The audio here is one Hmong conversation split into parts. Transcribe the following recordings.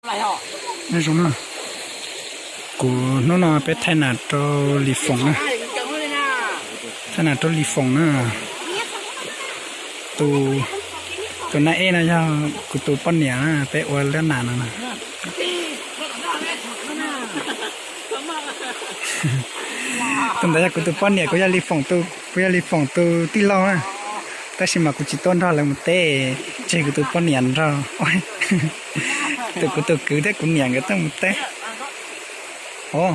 Nyob zoo na, kuv hnub no peb thaij nas rau Lis Foom na, thaij nas rau Lis Foom na. Tus, tus nab ej no yog kuv tus poj niam na, peb ua lab nas no na. Tus ntawd yog kuv tus poj niam, kuv yog Lis Foom tus, kuv yog Lis Foom tus tij laug na. Tab sis mas kuv tsis tuaj nrog lawv mus teb, tseg kuv tus poj niam nrog. Tus, kuv tus kwv thiab kuv niam nkawd tuaj mus teb. Ua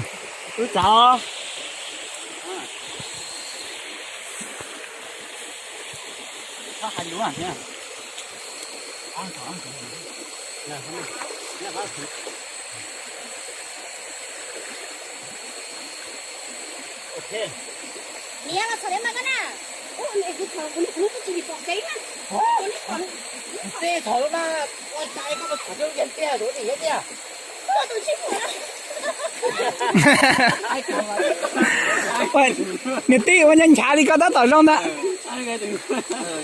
Niam tij, ua nchav nchav li koj tab tom zoo ntag.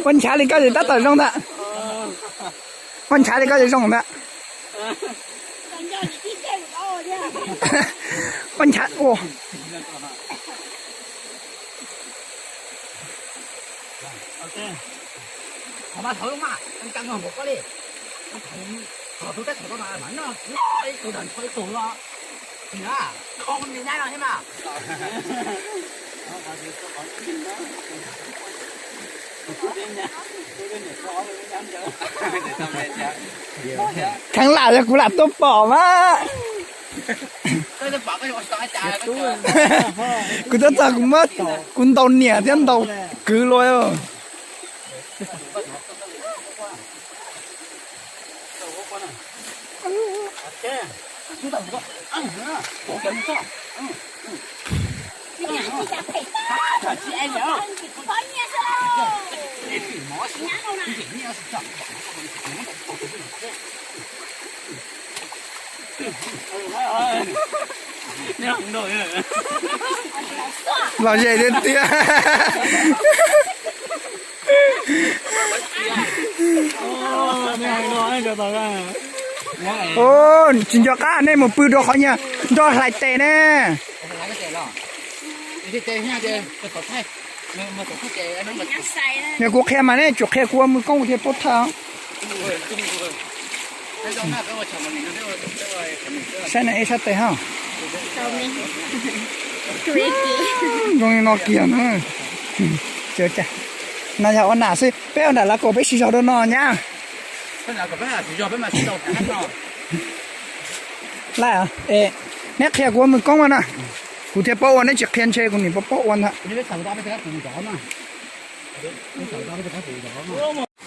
Ua nchav li koj tab tom zoo ntag. Ua nchav li koj zoo ntag. Ua nchav ua. Kheev lam yog kuv lam tuaj pom mas. Kuv tab tom kuv muab, kuv ntaus niam thiab ntaus kwv lawm. Lom zem tiag tiag. Tsis nco qab nej mus pw rau qhov nyias nrog hlais tes ne. Yog kuv qhia mas nej tsum qhia kuv ua mws koob thiaj paub thawj. Saib na, ib sab tes hab. Zoo li no kiag na. No yog ua nam xwb, peb ua nram lav kaum peb siv zog dua no nyab. Laj, neb qhia kuv ua mws koob na, kuv thiaj paub ua, neb tsis qhia ntshe kuv nim paub paub ua ntag.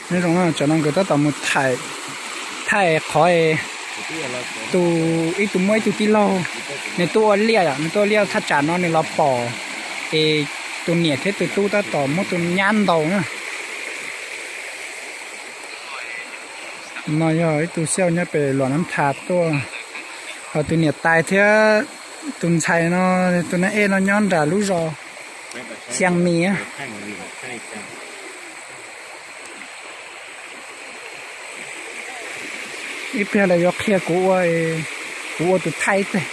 Nyob zoo, tsam no nkawd tab tom mus thaij qhov tus, ib tug muaj ib tug tij laug, nws tuaj ua liaj yom, nws tuaj ua liaj thaj tsam no nws los pom es tus niam thiab tus tub tab tom muab tus nyab ntaus na. No yog ib tug xyaum nyob pem Luam Nab Thas tuaj, ho tus niam tais thiab tus ntxhais no, tus nab ej no nyob nram lub zos Xiab Mis. Ib pliag lawv yuav qhia kuv ua, kuv ua tus thaij teg.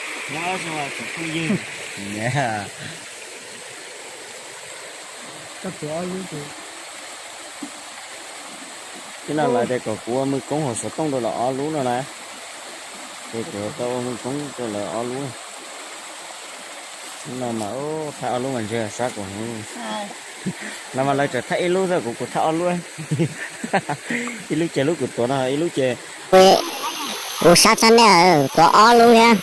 Tib no lawv tias kom kuv ua mws koob hauv xov tooj rau lawv ob lub no na. Ces kuv tau ua mws koob rau lawv ob lub. No mas thaij ob lub mas ntshe sab kuv heev. No mas lawv tseem thaij ib lub xwb, kuv kuv thaij ob lub. Ib lub ces lub kuv tuav no, ib lub ces kuv sab tshaj nej, tuav ob lub thiab.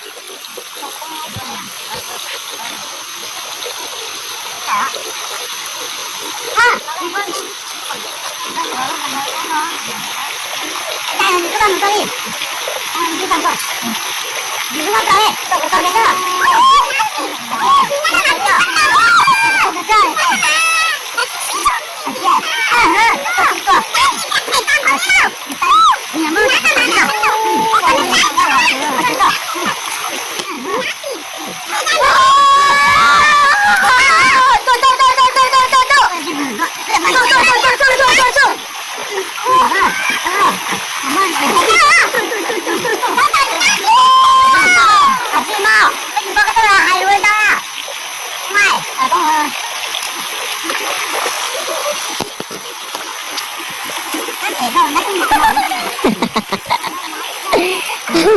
Sab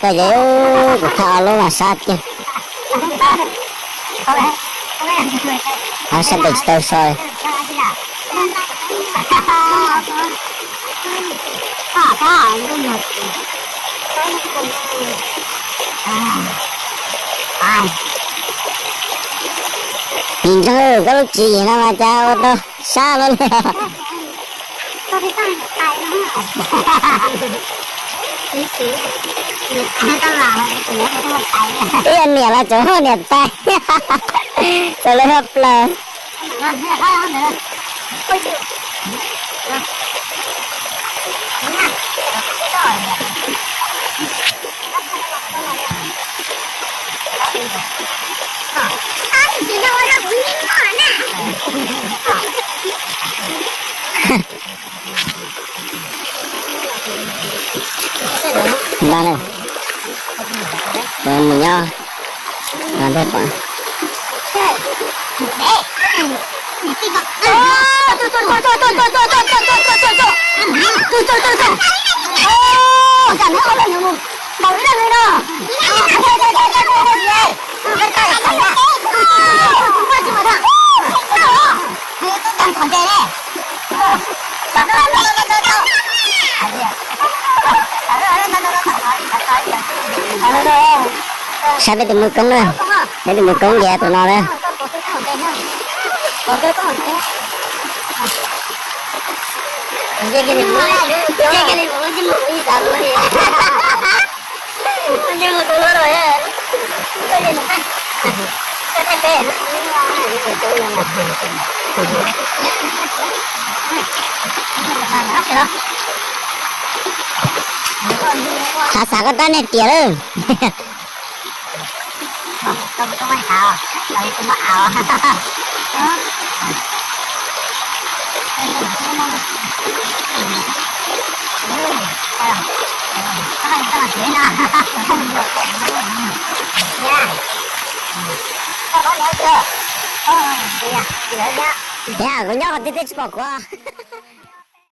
kawg ces kuv thaj ob lub mas sab tiag. Sab tes tsis tau so. Nim ntseeg koj lub tswv yim no mas cas ua tau sab luaj li. Ib yam niam los tsuas hu niam tais, txaus lawv haj plaws. Ntag, mus nyob ntag pom. Saib peb tus mwv koob na, peb tus mwv koob ntiav tus no na. Xav xav koj rab niag riam lawm. Kuv nyob qhov twg thiaj tsis pom kuv?